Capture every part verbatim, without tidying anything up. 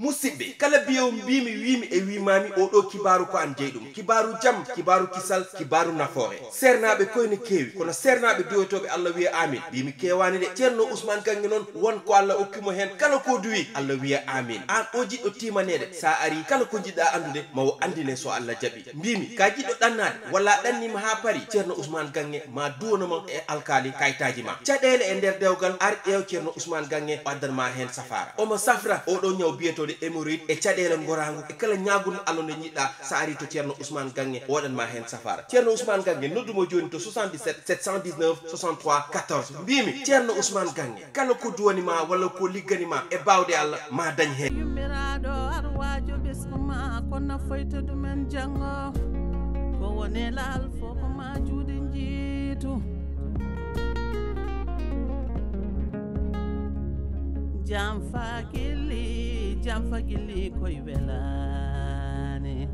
Musidɓe, kala biyewo mbiimi, wiimi e wiimaami, oo ɗoo kibaaru ko an jeyi ɗum. Kibaaru jam, kibaaru kisal, kibaaru nafoore. Seernaaɓe koy ne keewi, kono seernaaɓe duwotooɓe Allah wiya aamin. Mbiimi keewaani de. Ceerno Usmaan Gaŋŋe noon, won ko Allah okki mo heen, kala ko duwi, Allah wiya aamin. Aan oo jiɗɗo tiimaneede, so a arii, kala ko njiɗɗaa anndude, ma o anndine so Allah jaɓii. Mbiimi, ka jiɗɗo ɗannaade, walla a ɗanniima haa parii, Ceerno Usmaan Gaŋŋe ma duwano ma e alkaali kayitaaji ma. Caɗeele e nder dewgal, ar ƴeew Ceerno Usmaan Gaŋŋe, o addan ma heen safaara. Omo safra oo ɗoo ñaw biyetooɗo hémorroïde e caɗeele ngoraangu e kala ñaagul Allah nde njiɗɗaa, so a arii to Ceerno Usmaan Gaŋŋe, o waɗan ma heen safaara. Ceerno Usmaan Gaŋŋe, noddu mo jooni to soixante-dix-sept sept cent dix-neuf soixante-trois quatorze. Mbiimi, Ceerno Usmaan Gaŋŋe, kala ko duwani ma walla ko liggani ma e baawɗe Allah, ma dañ heen. Yummiraɗo arwajo ɓesgu ma, ko nafoyta ɗumen janngo. Ko woni lal fof ko ma juuɗe njiitu. Jam fakili, jam fakili koy welani.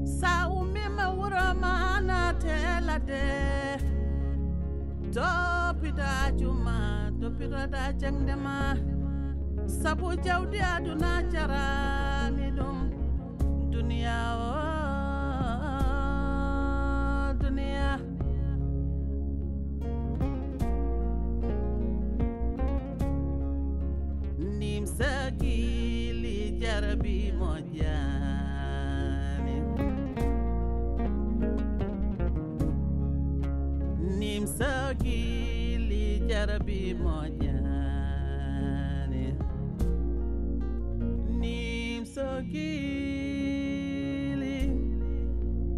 Sa ummima wuro ma naate ladde. Toppita juma, toppitoɗa jaŋde ma. Sabu jawdi aduna jarani ɗum. Duniya o, duniya. Nim sakili jarabi moƴƴani. Nim sakili jarabi moƴƴani. Nim sakili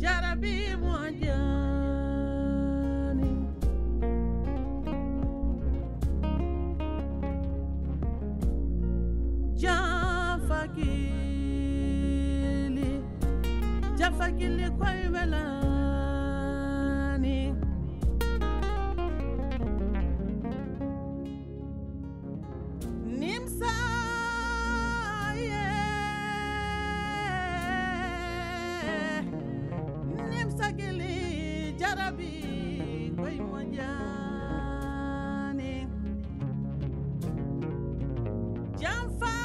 jarabi moƴƴani. Jafakili, jafakili koy welani. Nimsa, yeah. Nimsa gili jarabi koy moƴƴani. Jamfa,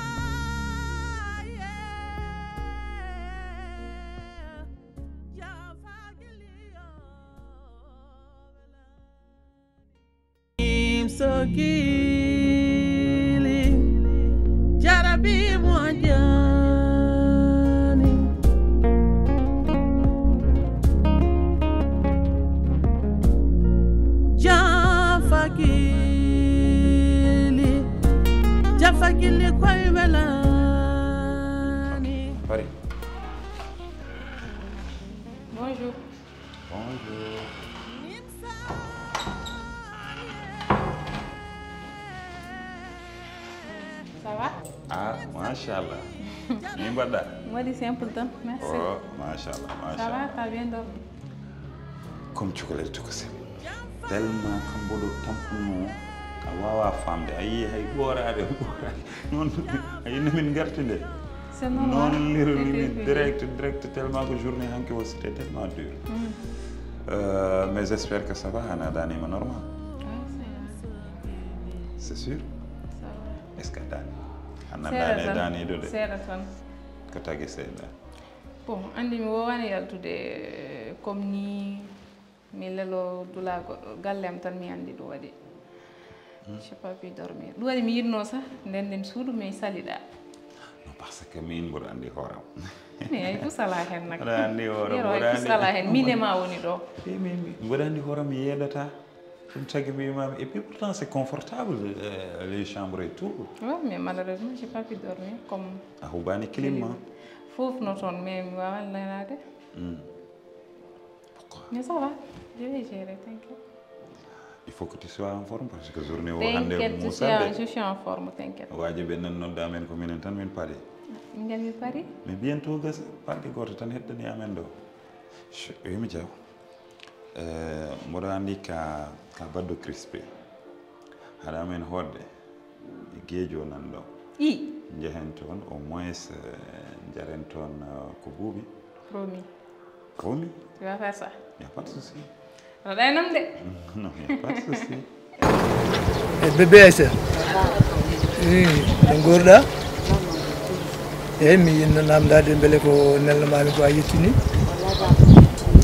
yeah. Jamfa gili yo. Im sokili jarabi moƴƴani. Jafakili, jafakili koy welani. Paris. Bonjour. Bonjour. Ça va? Ah, machallah. Ni mbaɗɗa? Modi simple tan, merci. Oh, machallah, machallah. Ça va, t'as bien dormi? Comme cukalel tokosel. Tellement ko mboɗo tampuno, a wawa famde. A yii hay ɓooraade, ɓooraade. Noon, a yii no min ngarti nde. C'est normal. Noon liroli min direct, direct, tellement que journée hanki o, c'était tellement dur. Mm. Euh, mais j'espère que ça va, hana daanima normal. Ah, c'est sûr. C'est sûr? Ça va. Est-ce que daani? Hana daani, daani do de. Seeɗa tan. Ko tagi seeɗa? Bon, andi mi wowani yaltude comme ni. Mi lelo dula goɗɗo, galle am tan mi andi ɗum waɗi. J'ai pas pu dormir. Ɗum waɗi mi yiɗno sax, nden nden suudu mi saliɗa. Non, parce que min mboɗo andi hooram. Mi ay fu sala hen nak. Mboɗo andi hooram, mboɗo andi sala hen. Min e ma woni ɗo. Eh, mais mi, mboɗo andi hooram mi yeedata. Ɗum tagi mi imami. Et puis pourtant c'est confortable, euh, les chambres et tout. Ouais, mais malheureusement j'ai pas pu dormir comme. A hubani clim ma? Fof no toon, mais mi wawan lelade. Hmm. Pourquoi? Mais ça va, je vais gérer, t'inquiète. Il faut que tu sois en forme parce que journée o hande. T'inquiète, je suis en, je suis en forme, t'inquiète. Waji ɓe nan nodda amen ko minen tan min paari. Min ngal mi paari. Mais bientôt gasa paari goto tan heddani amen ɗo. Emi jaw. Eh, mboɗo andi ka, ka baddo crispé. Haɗa amen hoɗde. Geejo nan ɗo. I. Njehen toon, au moins, eh, njaren toon, eh, ko buubi. Promis. Promis? Tu vas faire ça? Y a pas de souci. Aɗa ɗaynam de. Non, y a pas de souci. E bébé Aïssa, i, no nguurɗaa? Eyi, mi yinno namdaade mbele ko nelno maami ko a yettini?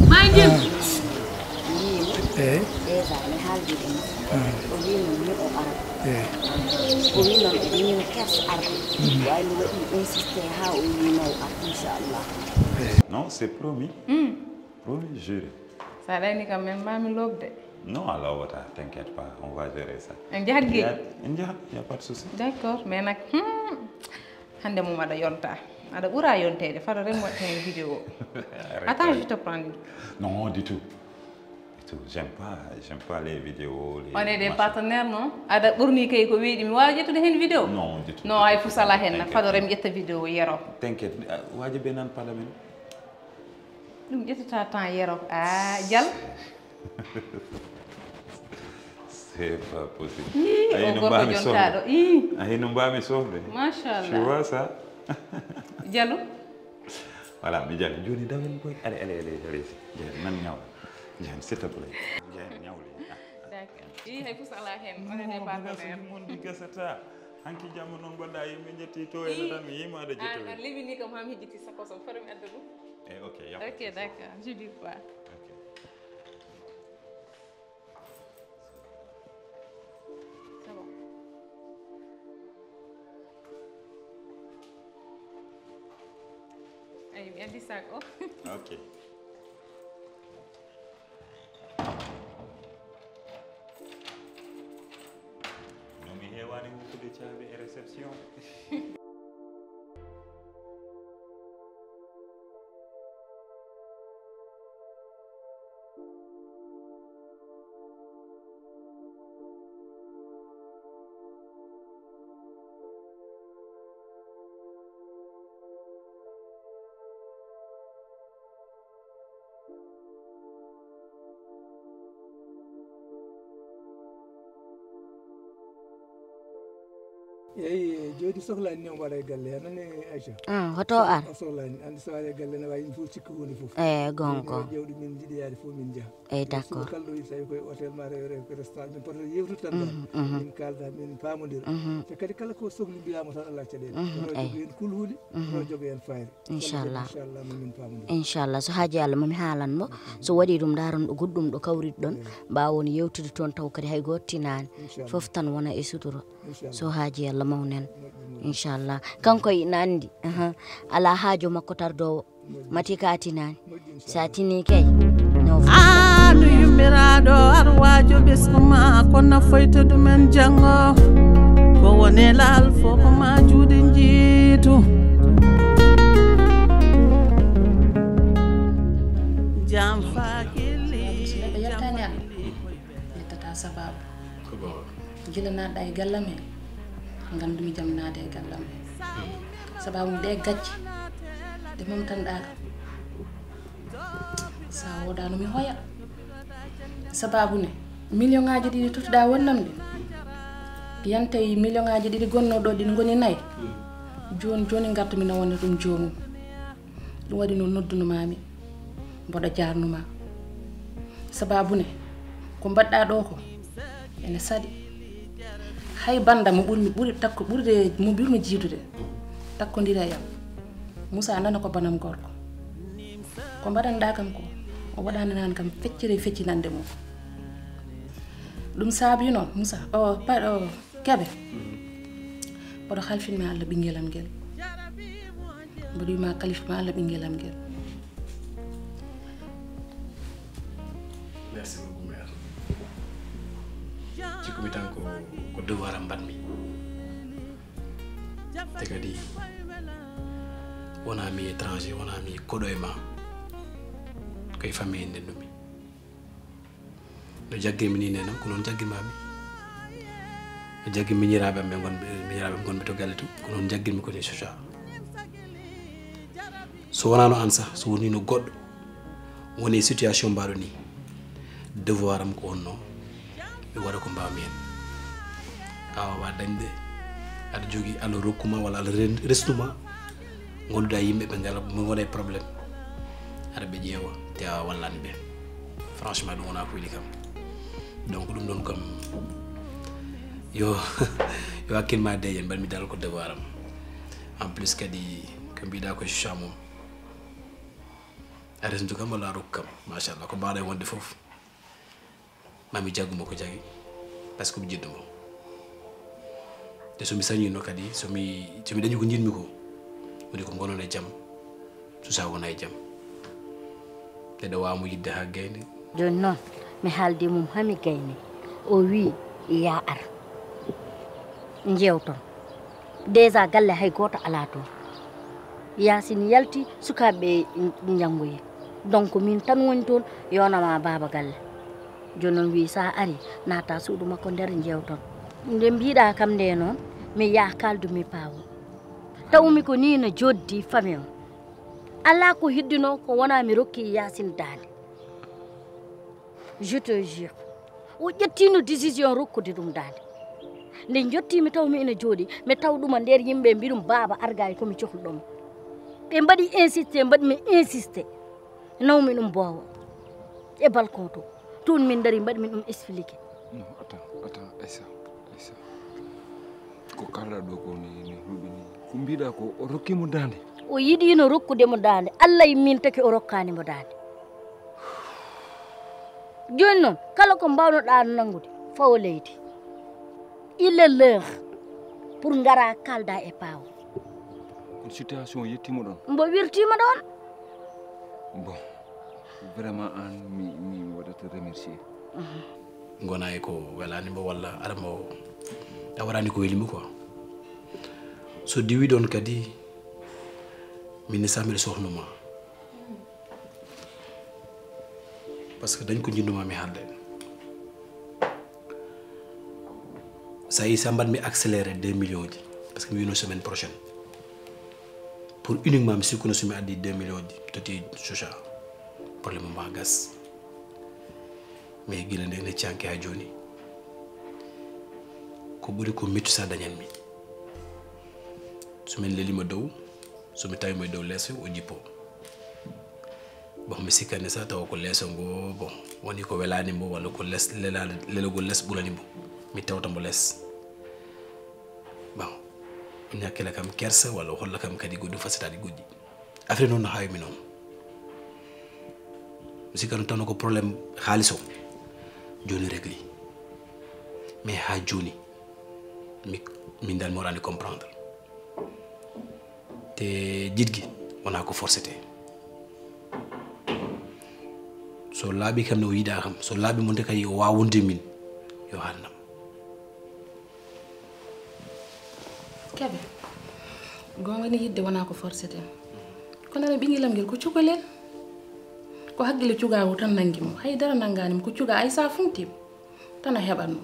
Eyi. Eyi. O wi noon miɗo ara. Eyi. O wi noon ɓe miñum kers arde. Way mi waɗi insisté haa o wi naw ar, inchallah. Non, c'est promis. Promis, juré. Sa ɗayni kam, même mami lobde. Non, a lowata, t'inquiète pas, on va gérer ça. En jahat gey? En jahat, y a pas de souci. D'accord, mais nak, hmm, hande mum aɗa yonta. Aɗa ɓura yontede, fado rem watta hen vidéo. Attends, je te prends. Non, du tout. Du tout. J'aime pas, j'aime pas les vidéos, les... On est des partenaires, non? Aɗa ɓurni kay ko weeɗi, mi wawa ƴettude hen vidéo? Non, du tout. Non, ay fusala hen, fado rem ƴetta vidéo yero. T'inquiète, waji be nan pada men. Ɗum ƴettata temps yero. Ah, Jal. C'est pas possible. Ii, o gorko jontaɗo. Ii. Ayi no mbami sofde. Machallah. Tu vois ça? Jalo. Voilà, mi jali. Joni dawen boy. Allez, allez, allez, allez. Jani, nan ñaw. Jani, s'il te plaît. Jani, ñawle. D'accord. Ii, hay fus ala hen. On est des partenaires. Mon di gasata. Hanki jamma non gonɗa yimɓe jetti to e tan mi yima aɗa jetti. An, an lebini kam ham hijiti sakoso. Faro mi adda ɗum. Eh, ok, y a pas de souci. Ok, d'accord, je dis quoi. Ok. C'est bon. Ayi, mi addi sac o. Ok. No mi heewani woppude caabi e réception. Eyi, jooɗi sohlani ni on waɗa e galle, a nani Aïcha? Ah, hoto ar. O sohlani, andi so ari e galle ne wawi yimɓe fof cikka hunde fof. Eh, gonko. Jawɗi min jiɗi yaade fof min jaha. Eyi, d'accord. Suba kala ɗo yiɗi tawi koye hôtel ma rew rew ko restaurant, min pota yewtude tan. Min kalda, min pamodira. Te kadi kala ko sohli mbiyama tan Allah caɗele. Oto jogo hen kulhuli, oto jogo hen fayre. Inchallah. Inchallah, mamin pamodir. Inchallah, so haaji Allah mami haalan mo. So waɗi ɗum, ndaron ɗo goɗɗum ɗo kawriɗon. Mbawa won yewtude toon taw kadi hay goto tinani. Fof tan wona e sutura. So haaji Allah mawnen. Inchallah. Kanko ina andi. Aha. Ala haajo makko tardowo. Mati ka tinani. Sa tini kay. No. Aanu yummiraɗo arwajo ɓesgu ma ko nafoyta ɗumen janngo. Ko wone laal fof ko ma juuɗe njiitu. Jam fakili. Neɗɗo yettani Allah, yettata sababu. Gila naɗɗa e gallam he, ngandumi jam naade e gallam he. Sababu ɗe gacce ɗe momtanɗa kam, sa wodano mi hoya. Sababu ne, million ngaji ɗiɗi tottuɗa wonnam ɗi, yantay million ngaji ɗiɗi gonno ɗo ɗin goni nayi. Joni joni gartumi no wonde ɗum jomum. Ɗum waɗi noon noddunumami, mboɗo jarnuma. Sababu ne, ko mbaɗɗa ɗo ko ene saɗi. Hay banda mo ɓurmi ɓuri takko ɓurde mo ɓurmi jiidude takkodira e am. Moussa nana ko banam gorko. Ko mbaɗanɗa kam ko o waɗananani kam feccere feccinande mum. Ɗum saabi noon Moussa o pa o Kebe. Mboɗo halfinma Allah ɓinguelam guel. Mboɗo wima kalifma Allah ɓinguelam guel. Merci beaucoup mère. Cikkumi tan ko ko devoir am mbaɗmi. Te kadi wona mi étranger, wona mi koɗo e ma. Koye famille en ndendumi. No jaggirmi ni nenam ko noon jaggirmami. No jaggir miñiraaɓe am ɓe gonɓe miñiraaɓe am gonɓe to galle to ko noon jaggirmi ko ni soca. So wonano an sah so wonino goɗɗo woni e situation mbaɗo ni, devoir am ko wonno mi waɗa ko mbawmi hen. A wawa dañde aɗa jogui Allah rokkuma walla Allah resnuma gonduɗa yimɓe ɓe ngala ɓe gona e probléme aɗa ɓe ƴeewa te a wallani ɓe. Franchement ɗum wona ko weli kam. Donc ɗum ɗon kam Yo, yo hakkil ma deƴen, mbaɗmi dal ko devoir am. En plus kadi, ko mbiɗa ko Choucha moom. A resndu kam walla a rokku kam. Machallah, ko mbaɗa e wonde fof. Mami jaggu mo ko jagi. Parce que ko mi jiɗɗo mo. Te so mi sañino kadi, so mi, so mi dañi ko jiɗmi ko, woni ko ngonon e jam. Susa wona e jam. Te ɗo wawa mo yidde ha gayni. Joni noon, mi haaldi mum ha mi gayni. O wi, ya ar. Jewton. Déjà galle hay goto ala toon. Yaasin yalti, sukaaɓe ɓe njanngoyi. Donc min tan woni toon, yonama baaba galle. Joni noon wi sa ari, naata suudu makko nder jewton. Nde mbiɗa kam nde noon, mi yaha kaldu mi paawo. Tawmi ko ni no joddi famille o. Ala ko hiddino ko wona mi rokki Yaasin daande. Je te jure. O ƴettino décision rokkude ɗum daande. Nde jottimi taw mi ina jooɗi, mi taw ɗuma nder yimɓe mbi ɗum baaba arga e ko mi cohluɗomo. Ɓe mbaɗi insisté, mbaɗmi insisté. Nawmi ɗum boowo. E balcon to. Toon min dari mbaɗmi ɗum expliqué. Non, attends, attends, Aïssa, Aïssa. Ko kalɗa ɗo ko ni, ni hulɓini. Ko mbiɗa ko o rokkimo daande. O yiɗino rokkude mo daande. Allah min taki o rokkani mo daande. Joni noon, kala ko mbawnoɗa nanngude, fawo leydi. Il est l'heure pour ngara kalda e paawo. Kono situation yettimo ɗon. Mbo wirtima ɗon. Bon, vraiment an mi, mi, mi waɗata remercier. Gona e ko welani mbo walla ara mbo a warani ko welimo quoi. So diwi ɗon kadi min ne samiri sohnuma. Parce que dañ ko jinnuma mi haalde. Sa yi sa mbaɗmi accéléré deux millions ji, parce que mi wino semaine prochaine. Pour uniquement mi sikkuno somi addi deux millions ji, toti Socha. Problème ma gas. Mais gila nde ne canke ha joni. Ko ɓuri ko mettu sa dañanmi. Somin lelima dow, somi tawimo e dow leeso o jippo. Bon, mi sikkani sa tawa ko leeso ngo, bon, woni ko welani mo walla ko les lelani, lelagol les ɓurani mo. Mi tewta mo les. Bon, o ñakkila kam kersa walla o holla kam kadi goɗɗum fasitaji goɗɗi. Affaire noon no hawimi noon. Mi sikkano tan ko problème haalis o. Joni régli. Mais ha joni mi, min dal mi waɗani comprendre. Te jiɗgi wona ko forcete. So laaɓi kam ne o yiɗa kam, so laaɓi mo nde kadi o wawa wonde min, yo haalnam. Kebe, gonga ni yidde wona ko forcete. Kono no ɓingilam ngel ko cukalel. Ko hakkille cukawu tan nangi mo. Hay dara nangani mo ko cuka ay sa funti. Tan a heɓat mo.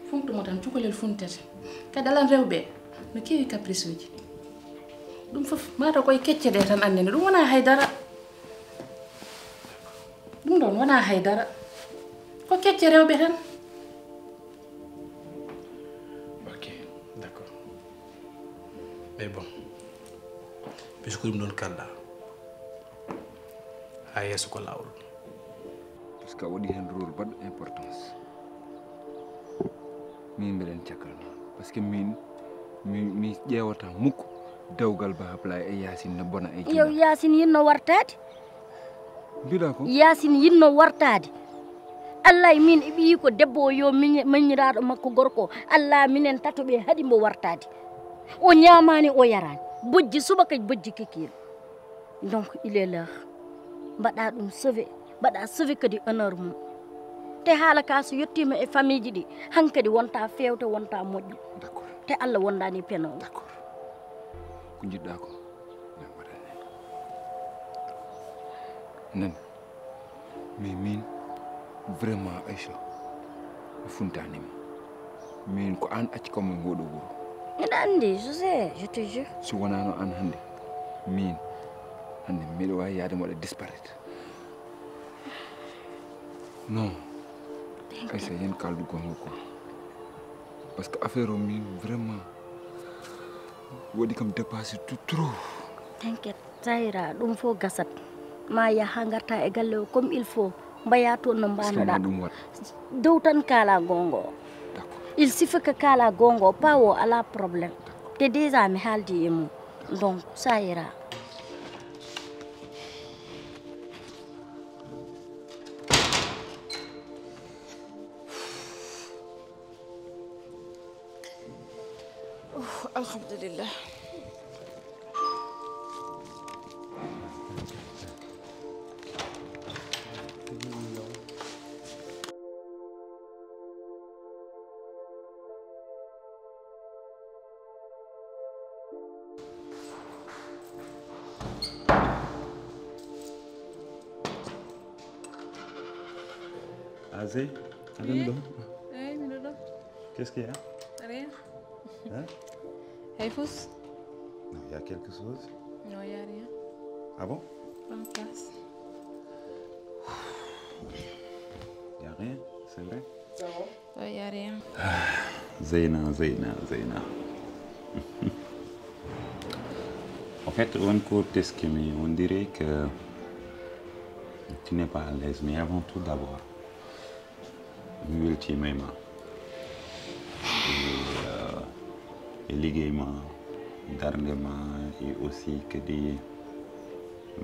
Funtumo tan cukalel funtete. Kadi alan rewɓe no keewi caprice uji. Ɗum fof mata koye kecce ɗe tan annene ɗum wona haydara. Ɗum ɗon wona haydara. Ko kecce rewɓe tan. Ok, d'accord. Mais bon, puisque ɗum ɗon kalɗa, ha yeeso ko lawol. Parce que a waɗi hen rôle baɗɗo importance. Min mbiɗen caggal ma. Parce que min mi mi ƴeewata mukk dewgal ba habla e yasin no bona e yow yasin yinno wartaade mbiɗa ko yasin yinno wartaade. Allah e min e ɓiyi ko debbo o yo miñi- mañiraaɗo makko gorko. Allah minen tato ɓe haɗi mbo wartaade. O ñaamaani o yaraani. Bojji subaka bojji kikiiɗe. Donc il est l'heure mbaɗa ɗum sauvé, mbaɗa sauvé kadi honneur mum. Te haala ka so yettiima e famille ji ɗi hankadi wonta feewte wonta moƴƴo. D'accord. Te Allah wondaani penoowo. D'accord. Ko jiɗɗa ko. Nan waɗa hen. Nan. Mais min vraiment Aïcha mi funtanima. Min ko an acci comme ngoɗo wuro. Miɗa anndi, je sais, je te jure. Si wonano an hannde min hannde miɗo wawi yaade moɗa disparaître. Non. Aïcha yen kaldu gonga quoi. Parce que affaire o min vraiment waɗi kam dépassé tout trop. T'inquiète, Tahira, ɗum fof gasat. Ma yaha ngarta e galle o comme il faut. Mbaya toon no mbanoɗa. Ɗum waɗ. Dow tan kala gongo. D'accord. Il suffit que kala gongo, pawo ala problème. Te déjà mi haaldi e mum. Donc, ça ira. Oh, alhamdulillah. Azey, aɗum ɗo? Eyi, miɗo ɗo. Qu'est-ce qu'il y a? Rien. Hein? Hey, Fous. Non, il y a quelque chose. Non, il y a rien. Ah bon? Prends place. Il y a rien, c'est vrai? Non, il y a rien. Zeyna, Zeyna, Zeyna. En fait, on court teskimi, on dirait que tu n'es pas à l'aise, mais avant tout d'abord, mi weltima e ma. E, euh, e liggéey ma, darnde ma, et aussi kadi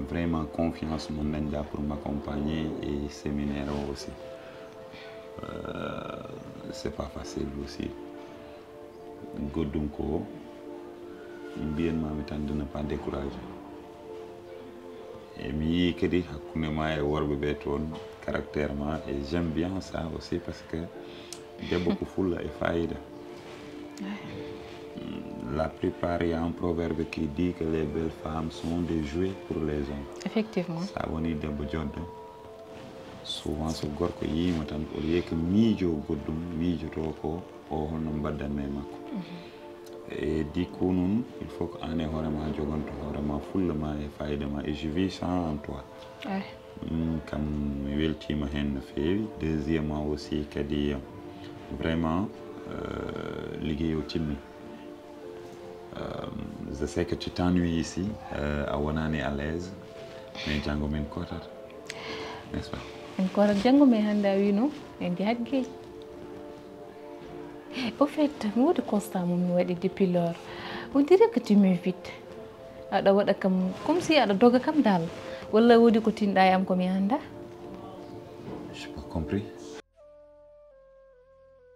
vraiment confiance mo dañɗa pour m'accompagner e séminaire o aussi. Euh, c'est pas facile aussi. Goɗɗum ko mbiyanmami tan de ne pas décourager. E mi yii kadi hakkunde ma e worɓe ɓe toon, caractère ma, et j'aime bien ça aussi parce que debbo ko fulla e fayida. La plupart, il y a un proverbe qui dit que les belles femmes sont des jouets pour les hommes. Effectivement. Sa woni debbo joɗɗo, souvent so gorko yiima tan, au lieu que miijo goɗɗum, miijoto ko o holno mbaddanmi e makko. E du coup noon, il faut que an e hoore ma jogonto hoore ma, fulla ma e fayida ma. Et je vis ça en toi. Eyi. Mm, kam mi weltima hen no feewi. Deuxièmement aussi kadi, vraiment, euh, liggéey o timmi. Euh, je sais que tu t'ennuies ici, euh, a wonani à l'aise, mais janngo min kotat, n'est-ce pas? En kotat janngo, mais hannde a wino en njahat Géej. Au fait, mi woodi constat mo mi waɗi depuis lors. On dirait que tu m'évites. Aɗa waɗa kam, comme si aɗa doga kam dal. Walla woodi ko tinɗa e am ko mi annda? J'ai pas compris.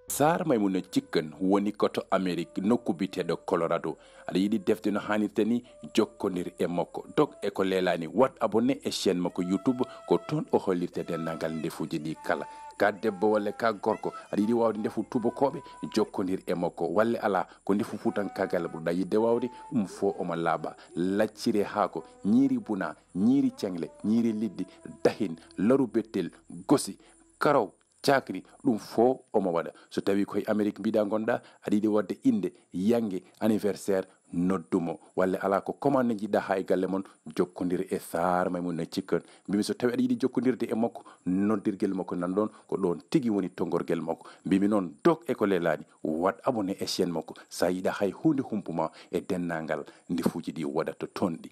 Saar Maymuna Cikkan woni ko to Amerik, nokku biyeteeɗo Colorado. Aɗa yiɗi defde no haanirta ni? Jokkondir e makko. Dog e ko leelaani, waɗ abonné e chaîne makko YouTube, ko toon o hollirta denndaangal ndefuuji ɗi kala. Ka debbo walla ka gorko, aɗa yiɗi waawde ndefu tubakooɓe? Jokkondir e makko. Walla alaa, ko ndefu fuutankaagal ɓurɗa yiɗde waawde? Ɗum fof omo laaɓa. Lacciri e haako, ñiiri buna, ñiiri ceŋle, ñiiri liɗɗi, dahin, laru bettel, gosi, karaw, cakri, ɗum fof omo waɗa. So tawii ko e Amerik mbiɗa ngonɗa, aɗa yiɗi waɗde innde, yannge, anniversaire, noddu mo. Walla alaa, ko commande njiɗɗa haa e galle mon, jokkondir e Saar Maymuna Cikkan. Mbimi so tawii aɗa yiɗi jokkondirde e makko, noddirgel makko nan ɗoon, ko ɗoon tigi woni tonngorgel makko. Mbimi noon, dog e ko leelaani, waɗ abonné e chaîne makko. So a yiɗa hay huunde humpu ma e denndaangal ndefuuji ɗi waɗata toon ɗi.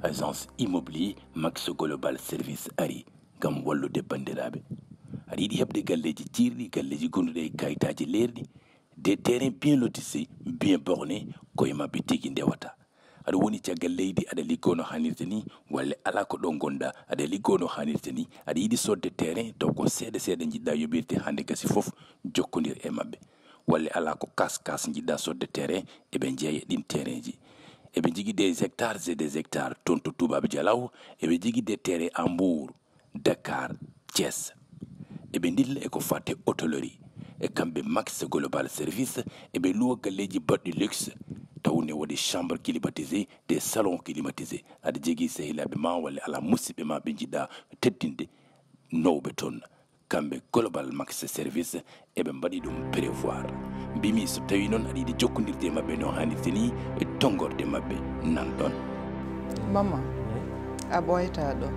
Agence immobilier Max Global Service ari ngam wallude banndiraaɓe. Aɗa yiɗi heɓde galleeji ciirɗi, galleeji gonduɗi e kayitaaji leerɗi, des terrains bien lotisés, bien bornés, ko e maɓɓe tigi ndewata. Aɗa woni caggal leydi, aɗa liggoo no haanirta ni, walla alaa, ko ɗo ngonɗa, aɗa liggoo no haanirta ni, aɗa yiɗi soodde terrain, taw ko seeɗa seeɗa njiɗɗa yoɓirde, hannde gasi fof, jokkondir e maɓɓe. Walla alaa, ko kas kas njiɗɗa soodde terrain, eɓe njeeya ɗin terrainji. Eɓe njogii des hectares et des hectares toon to Toubab Dialaw, eɓe njogii des terrains à Mbour, Dakar, Thiès. Eɓe ndilla e ko faati e hôtellerie. E kamɓe Max Global Service, eɓe luwa galleeji baɗɗi luxe, taw ne woodi chambre climatisée, des salons climatisés. Aɗa jogii sehilaaɓe ma walla alaa, musidɓe ma ɓe njiɗɗa teddinde, nawɓe toon. Kamɓe Global Max Service, eɓe mbaɗi ɗum prévoir. Mbimi so tawii noon aɗa yiɗi jokkondirde e maɓɓe no haanirta ni, e tonngorde maɓɓe nan ɗoon. Maman, a ɓooyta ɗo.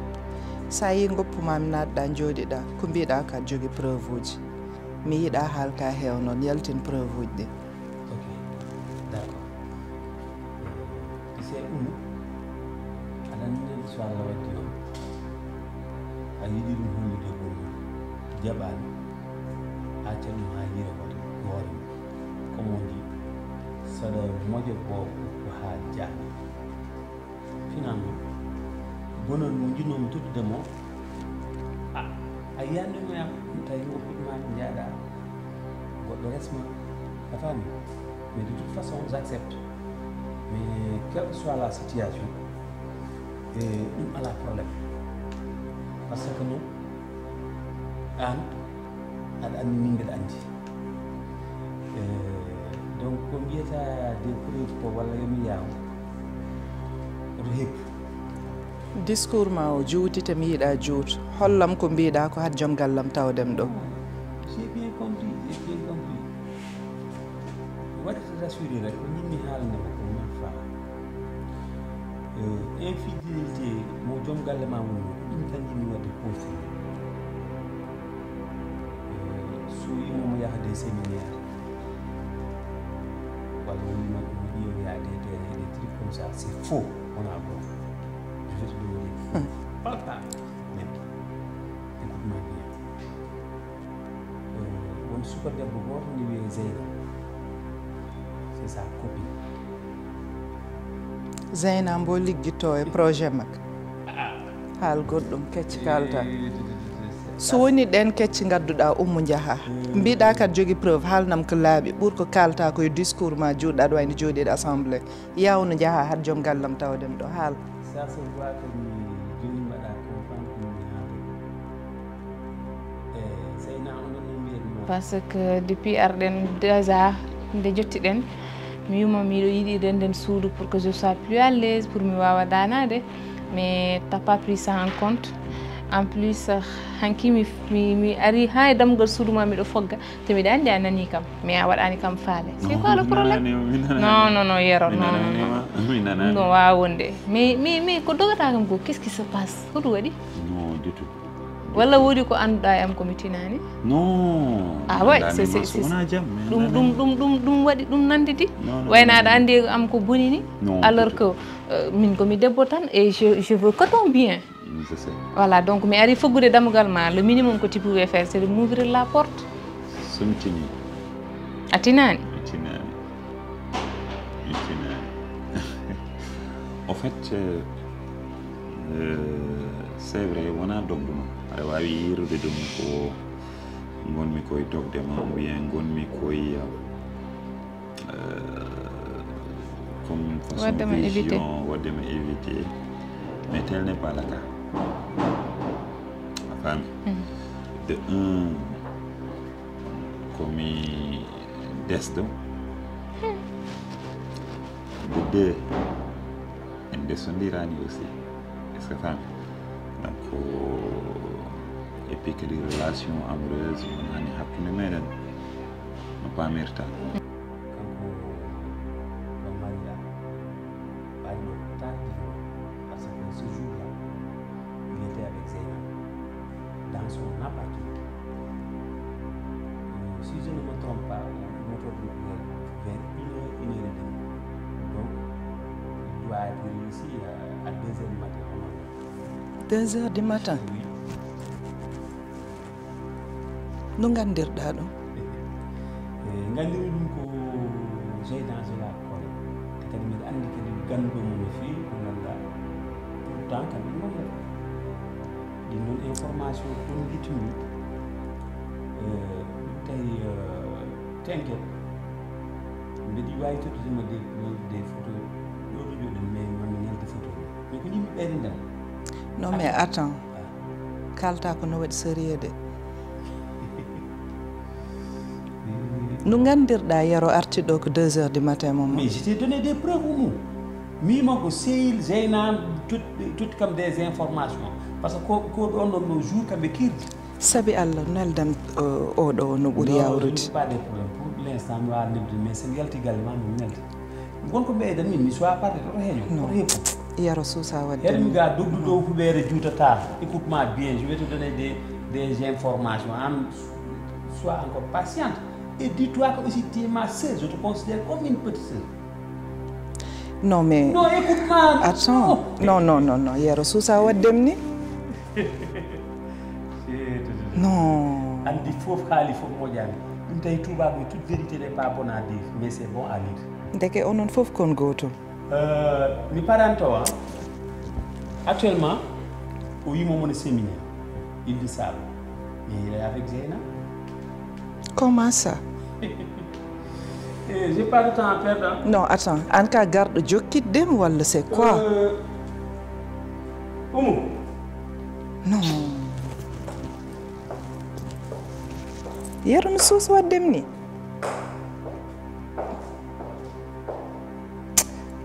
So a yii ngoppu ma mi naatɗa, njooɗiɗa, ko mbiɗa ka jogii preuve uji. Mi yiɗa haalka heew noon, yaltin preuve uji ɗi. Ok, d'accord. So Allah waddi noon, a yiɗi ɗum hollude e ɓoggol, jaɓaani, acca ɗum haa yiira hoore hoore mum. Comme on dit, saɗa moƴo boobo ko haa jaani. Finalement, bonol mo njinnoomi tottude mo, a, a yiyaani ɗum e am, tawi ko piɗ maa njaaɗa, goɗɗo resma, a faami? Mais de toute façon, j'accepte. Mais quelle que soit la situation, e ɗum alaa problème. Parce que noon, aan, aɗa anndi, min mbeɗa anndi. E, donc, ko mbiyata des preuves ko walla yo mi yaaw, oto heppu. Discours ma o juuti te mi yiɗa juut. Hollam ko mbiɗa ko had joom gallam tawdem ɗo. J'ai bien compris, j'ai bien compris. Waɗi rassuré rek, ko njimmi haalande mo ko ma faa. Euh, infidélité mo joom galle ma woni, ko ɗum tan njimmi waɗde confirmé. Euh, so wimo mo yaha des séminaires, walla wimo mo ƴeewoya des terrains, des trucs comme ça, c'est faux, wona bon. Je vais te donner des preuves palpables, même. Écoute-moi bien. Euh, won suka debbo gooto ne wiyee Zeyna. C'est sa copine. Zeyna mbo liggitto e projet makka. Haal goɗɗum, kecce kalta. So woni ɗen kecce ngadduɗa ummo njaha. Mbiɗa kad jogi preuve, haalnam ko laaɓi. Ɓur ko kalta ko e discours ma juuɗɗa aɗa wayno jooɗiɗo assemblée. Yawno njaha had joom gallam tawdem ɗo, haal. Ça se voit que mi joni mbaɗa comprendre ko mi haali. E Zeyna, on ɗon no mbiyatmi. Parce que depuis arɗen déjà, nde jottiɗen, mi wima miɗo yiɗi renden suudu pour que je sois plus à l'aise, pour mi wawa danade. Mais t'as pas pris ça en compte. En plus, hanki mi, mi, mi ari ha e dammugal suudu ma, miɗo fogga. Te miɗa andi a nani kam, mais a waɗani kam faale. C'est quoi le problème? Non, non, non, Yero, non, non, non. Ɗum ɗo wawa wonde. Mais, mais, mais ko dogata kam ko, qu'est-ce qui se passe? Ko ɗum waɗi? Non, du tout. Walla woodi ko annduɗa e am ko mi tinani? Non. Ah ouais, c'est, c'est, c'est, wona jam, mi ɗum, ɗum, nanani. Ɗum, ɗum, ɗum waɗi, ɗum nanditi. Non, non, wayno non, aɗa non. Andi e am ko boni ni. Non, alors du tout. Que, euh, min ko mi debbo tan et je, je veux que ton bien. Je sais. Voilà, donc mi ari fuggude dammugal ma. Le minimum que tu pouvais faire, c'est de m'ouvrir la porte. So mi tini. A tinani? Mi tinani. Mi tinani. En fait, euh, euh, c'est vrai, wona dogdu noon. Aɗa wawi yirude ɗum ko ngonmi koye dogde ma, ou bien ngonmi koye, euh, euh, comme façon waɗde ma éviter. Vision, waɗde ma éviter. Mais tel n'est pas le cas. A faami? Mhm. De un, ko mi desɗo. De deux, en ndesondirani aussi. Est-ce que faami? Donc, et puis kadi relation amoureuse wonani hakkunde meɗen no pamirta. Kanko ko Maria, ɓayno tardino, parce que ce jour-là, il était avec Zeynab dans son appartement. Euh, si je ne me trompe pas, on moto vers une heure, une heure et demie. Donc, il doit être ici à, à deux heures du matin, normalement. Deux heures du matin? Oui. No nganndirɗaa ɗum? Eh, nganndiri ɗum ko Zeyna Zola Kone. Te kadi mbiɗa anndi kadi ganndo mo no feewi, ko ngannduɗaa. Pourtant, kamɓe ngonnoo. Ɗin ɗon information ɗon ngitumi. Eh, ɗum tawi, eh, tenke. Mbeɗi waawi tottude ma des, des photos. Ɗo to jooɗen, mais man mi ñalde photo. Mais ko yimɓe ɓeyde ndema. Non, mais attends. Kalta ko no waɗi sérieux de. No nganndirɗaa Yero arti ɗo ko deux heures du matin, Momo? Mais je t'ai donné des preuves, Oumou. Mima ko sehil Zeyna totti, totti kam des informations. Parce que ko, ko ɗon ɗon no jour kamɓe kirdi. Sabi Allah, neldan, euh, oɗo no ɓuri yawrude. Non, je n'ai pas de problème. Pour l'instant, mi wawa neldude, mais so mi yalti galle ma, mi nelda. Won ko ɓeydan min, mi suwa parde, oto heño, oto heppu. Yero suusa wadde. Heɗmi ga dogdu ɗo huɓeere juutata. Écoute-moi bien, je vais te donner des, des informations. An, sois encore patiente. Et dis-toi que aussi tu es ma sœur, je te considère comme une petite sœur. Non, mais Non, écoute-moi. Attends. Non, non, non, non. Yero Sousa waddem ni. Non. Andi fof haali fof moƴaani. Ɗum tawi tuubaaku e toute vérité n'est pas bon à dire, mais c'est bon à lire. Ndeke onon fof kon gootum. Euh, mi paranto, hein. Actuellement, o yimo mon séminaire. Il dit ça. Mais il est avec Zeyna. Comment ça? Eh, j'ai pas de temps à perdre, hein. Non, attends. An ka garɗo jokkitdem walla c'est quoi? Euh, Oumou. Non. Yero no Sousa waddem ni.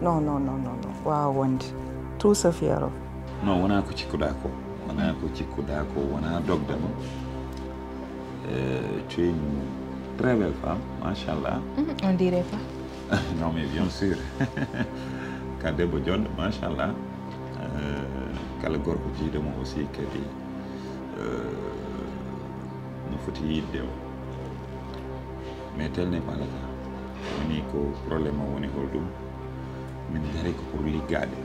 Non, non, non, non, non. Waaw wonde. Tout sauf Yero. Non, wonaa ko cikkuɗaa ko. Wonaa ko cikkuɗaa ko. Wonaa dogde ma. Euh, tu es une très belle femme, machallah. Mhm, on dirait pas. Non, mais bien sûr. Ka debbo joɗɗo, machallah. Euh, kala gorko jiiɗo mo aussi kadi, euh, no foti yiɗde o. Mais tel n'est pas le cas. Woni ko problème o woni holɗum? Min ngari ko pour liggaade.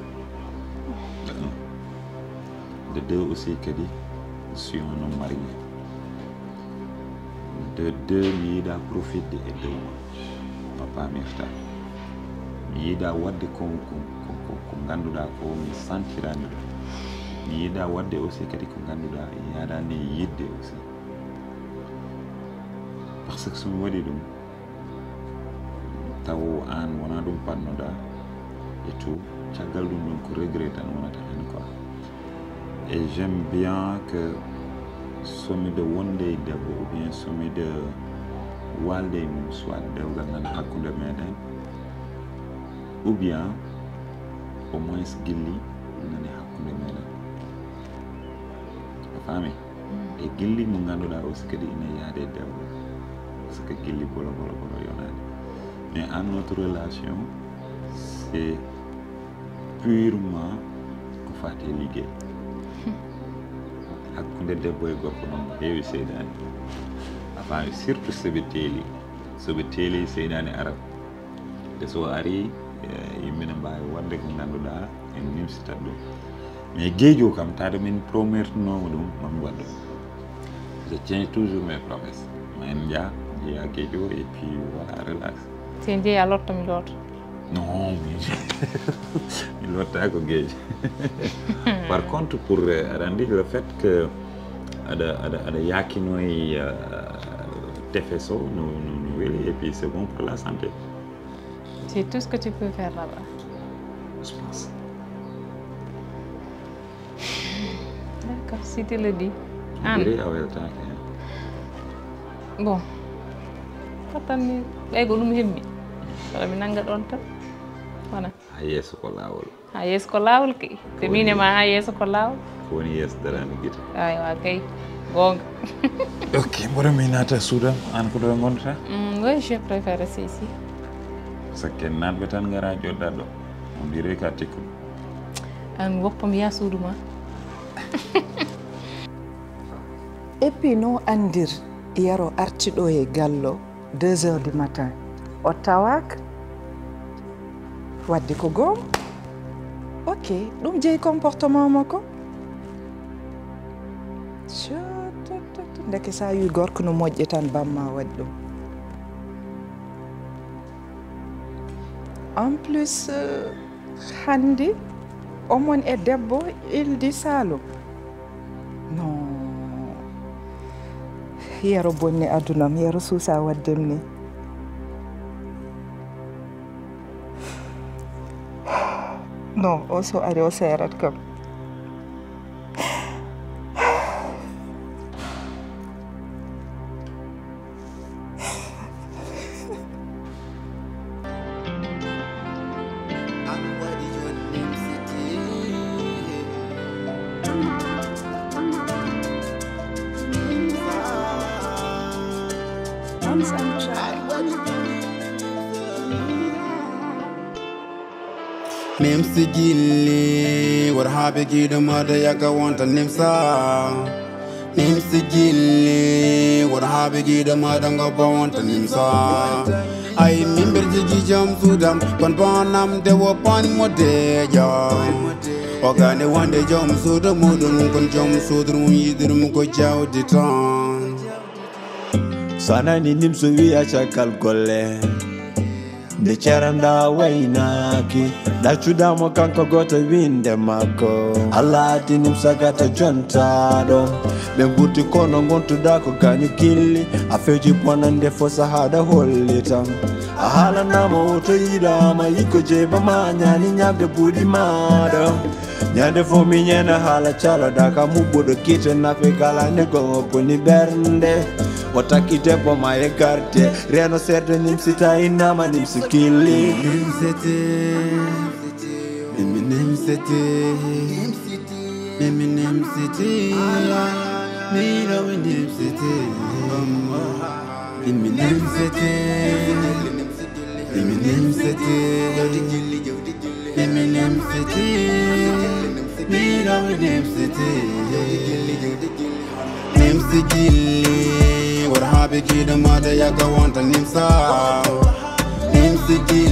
De un. De deux aussi kadi, je suis un homme marié. De deux, mi yiɗa profitde e dow ma. Ma pamirta. Mi yiɗa waɗde ko, ko, ko, ko, ko ngannduɗaa ko mi santirani ɗum. Mi yiɗa waɗde aussi kadi ko ngannduɗaa yaadani yiɗde aussi. Parce que so mi waɗi ɗum, taw aan wonaa ɗum pannoɗaa et tout, caggal ɗum ɗon ko regret tan wonata heen quoi. Et j'aime bien que so miɗo wonde e debbo ou bien so miɗo waalde e mum, soit dewgal nana hakkunde meɗen ou bien au moins gilli nani hakkunde meɗen. A faami? E gilli mo ngannduɗaa aussi kadi ina yaade e debbo, parce que gilli bolo bolo bolo yonaani. Mais en notre relation, c'est purement ko faati e liggey. Hakkunde debbo e gorko noon heewi seydaani. A faami? Surtout so ɓe teeli. So ɓe teeli, seydaani ara. Te so ari, eh, yimɓe ne mbaawi waɗde ko ngannduɗaa en nimsitat ɗum. Mais geejo kam, taade min prometnooma ɗum, mami waɗ ɗum. Je tiens toujours mes promesses. Ma en njah, njeya geejo, et puis voilà, relax. Si en njehi a lotto mi looto. Non, mi, mi lottaako geejo. Par contre, pour, eh, aɗa anndi le fait que aɗa, aɗa, aɗa yaakinoy, eh, tefe so no, no, no weli, et puis c'est bon pour la santé. C'est tout ce que tu peux faire là-bas. Je pense. D'accord, si tu le dis. An. Biri a weltaake heen. Bon. Pattan mi ɓay ko ɗum hemmi. Wala mi nannga ɗoon tan. Voilà. Haa yeeso ko laawol. Haa yeeso ko laawol kay. Te min e ma haa yeeso ko laawol. Ko woni yeeso daraani gite. Aywa kay. Goonga. Ok, mboɗo mi naata suudu am, aan ko ɗo ngonɗaa? Mm, oui, je préfère rester ici. Sakke naatɓe tan ngara joɗɗa ɗo. On dirait ka tekkun. An woppa mi yaa suudu ma. Et puis no anndir Yero arti ɗo e gallo deux heures du matin. O tawaaka. Wadde ko goonga. Ok, ɗum jeyi comportement makko. Ndeke sa yi gorko no moƴƴi tan bamma waɗi ɗum. En plus, euh, hannde omon e debbo il dit salo. Non. Yero bonni adunam, Yero suusa waddem ni. Non, o so ari o seerat kam. Nimsi gilli, wor habe giɗo mada yaga wonta nimsa. Nimsi gilli, won haaɓe giɗo maɗa ngo bonta nimsa. Ay mimber jigi jom sudam, kon bonam de wo pan mo deja. O gane wonde jom suudu muɗum, kon jom suudu mum yiɗirum ko jawdi tan. Sanani nimso wiya caggal golle. Nde ceranda waynaaki, ɗaccudamo kanko goto winde makko. Allah addinim sagata jontaɗo. Ɓe gurti kono gontuɗa ko gañu gilli. A feji bonande fo sahaɗa hollitam. A haalanama woto yiɗama yikko jeeba ma ñaani ñamde buuɗi maɗa. Ñande fo mi ñena haala caloɗa ka muɓɓuɗo kite nafe kala nde gongo koni ɓernde. O takki debbo ma e garde reno serde nimsi tawi nama nimsi gilli. Nimsete, mimi nimsete, mimi nimsete, mino mi nimsete, mimi nimsete, mimi nimsete. Eminem City, Miro Eminem City. Nimsi gilli, wor haaɓe giɗo maɗa yaga wonta nimsa. Nimsi gilli.